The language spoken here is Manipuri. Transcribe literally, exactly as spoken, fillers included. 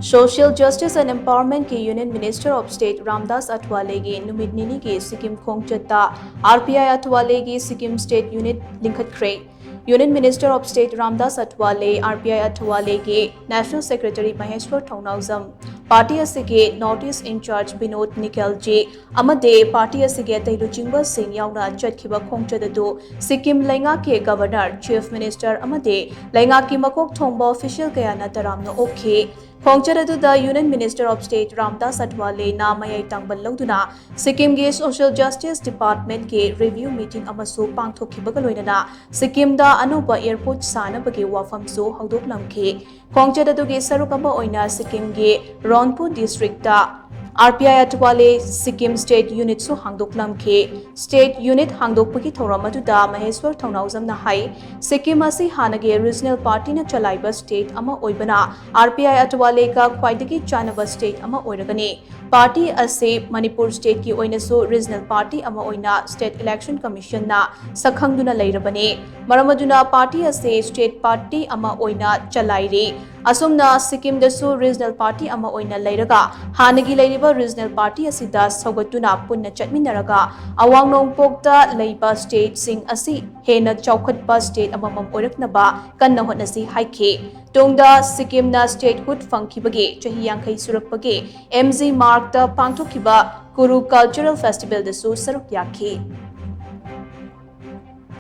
Social Justice and Empowerment ꯀꯤ Union Minister of State Ramdas ꯑꯊꯋꯥꯂꯦꯒꯤ ꯅꯨꯃꯤꯠ ꯅꯤꯅꯤꯒꯤ Sikkim ꯈꯣꯡꯆꯠꯇ R P I ꯑꯊꯋꯥꯂꯦꯒꯤ Sikkim State Unit ꯂꯤꯡꯈꯠꯈ꯭ꯔꯦ꯫ Union Minister of State Ramdas ꯑꯊꯋꯥꯂꯦ, R P I ꯑꯊꯋꯥꯂꯦꯒꯤ National Secretary ꯃꯍꯦꯁ꯭ꯋꯔ Thounaojam, party ꯑꯁꯤꯒꯤ North East in-charge ꯕꯤꯅꯣꯗ ꯅꯤꯀꯦꯜꯖꯤ ꯑꯃꯗꯤ party ꯑꯁꯤꯒꯤ ꯑꯇꯩ ꯂꯨꯆꯤꯡꯕꯁꯤꯡ ꯌꯥꯎꯅ ꯆꯠꯈꯤꯕ ꯈꯣꯡꯆꯠ ꯑꯗꯨ ꯁꯤꯛꯀꯤꯝ ꯂꯩꯉꯥꯛꯀꯤ Governor, Chief Minister ꯑꯃꯗꯤ ꯂꯩꯉꯥꯛꯀꯤ ꯃꯀꯣꯛ ꯊꯣꯡꯕ official ꯀꯌꯥꯅ ꯇꯔꯥꯝꯅ ꯑꯣꯛꯈꯤ꯫ ꯈꯣꯡꯆꯠ ꯑꯗꯨꯗ Union Minister of State Ramdas ꯑꯊꯋꯥꯂꯦꯅ ꯃꯌꯥꯏ ꯇꯥꯡꯕꯜ ꯂꯧꯗꯨꯅ ꯁꯤꯛꯀꯤꯝꯒꯤ Social Justice Department ꯀꯤ review meeting ꯑꯃꯁꯨ ꯄꯥꯡꯊꯣꯛꯈꯤꯕꯒ ꯂꯣꯏꯅꯅ ꯁꯤꯛꯀꯤꯝꯗ ꯑꯅꯧꯕ airport ꯁꯥꯅꯕꯒꯤ ꯋꯥꯐꯝꯁꯨ ꯍꯧꯗꯣꯛꯂꯝꯈꯤ꯫ ꯈꯣꯡꯆꯠ ꯑꯗꯨꯒꯤ ꯁꯔꯨꯛ ꯑꯃ ꯑꯣꯏꯅ ꯁꯤꯛꯀꯤꯝꯒꯤ ꯔꯣꯟꯄꯨ district ꯇ R P I ꯑꯊꯋꯥꯂꯦ Sikkim State Unit ꯁꯨ ꯍꯥꯡꯗꯣꯛꯂꯝꯈꯤ꯫ State Unit ꯍꯥꯡꯗꯣꯛꯄꯒꯤ ꯊꯧꯔꯝ ꯑꯗꯨꯗ ꯃꯍꯦꯁ꯭ꯋꯔ ꯊꯧꯅꯥꯎꯖꯝꯅ ꯍꯥꯏ, ꯁꯤꯛꯀꯤꯝ ꯑꯁꯤ ꯍꯥꯟꯅꯒꯤ regional party ꯅ ꯆꯂꯥꯏꯕ state ꯑꯃ ꯑꯣꯏꯕꯅ R P I ꯑꯊꯋꯥꯂꯦꯒ ꯈ꯭ꯋꯥꯏꯗꯒꯤ ꯆꯥꯟꯅꯕ state ꯑꯃ ꯑꯣꯏꯔꯒꯅꯤ꯫ Party ꯑꯁꯤ ꯃꯅꯤꯄꯨꯔ state ꯀꯤ ꯑꯣꯏꯅꯁꯨ regional party ꯑꯃ ꯑꯣꯏꯅ State Election Commission ꯅ ꯁꯛꯈꯪꯗꯨꯅ ꯂꯩꯔꯕꯅꯤ꯫ ꯃꯔꯝ ꯑꯗꯨꯅ party ꯑꯁꯤ state party ꯑꯃ ꯑꯣꯏꯅ ꯆꯂꯥꯏꯔꯤ꯫ ꯑꯁꯨꯝꯅ ꯁꯤꯛꯀꯤꯝꯗꯁꯨ regional party ꯑꯃ ꯑꯣꯏꯅ ꯂꯩꯔꯒ ꯍꯥꯟꯅꯒꯤ ꯂꯩꯔꯤꯕ regional party ꯑꯁꯤꯗ ꯁꯧꯒꯠꯇꯨꯅ ꯄꯨꯟꯅ ꯆꯠꯃꯤꯟꯅꯔꯒ ꯑꯋꯥꯡ ꯅꯣꯡꯄꯣꯛꯇ ꯂꯩꯕ state ꯁꯤꯡ ꯑꯁꯤ ꯍꯦꯟꯅ ꯆꯥꯎꯈꯠꯄ state ꯑꯃꯃꯝ ꯑꯣꯏꯔꯛꯅꯕ ꯀꯟꯅ ꯍꯣꯠꯅꯁꯤ ꯍꯥꯏꯈꯤ꯫ ꯇꯨꯡꯗ ꯁꯤꯛꯀꯤꯝꯅ statehood ꯐꯪꯈꯤꯕꯒꯤ ꯆꯍꯤ ꯌꯥꯡꯈꯩ ꯁꯨꯔꯛꯄꯒꯤ M G Marg ꯇ ꯄꯥꯡꯊꯣꯛꯈꯤꯕ ꯀꯨꯔꯨ Cultural Festival ꯗꯁꯨ ꯁꯔꯨꯛ ꯌꯥꯈꯤ꯫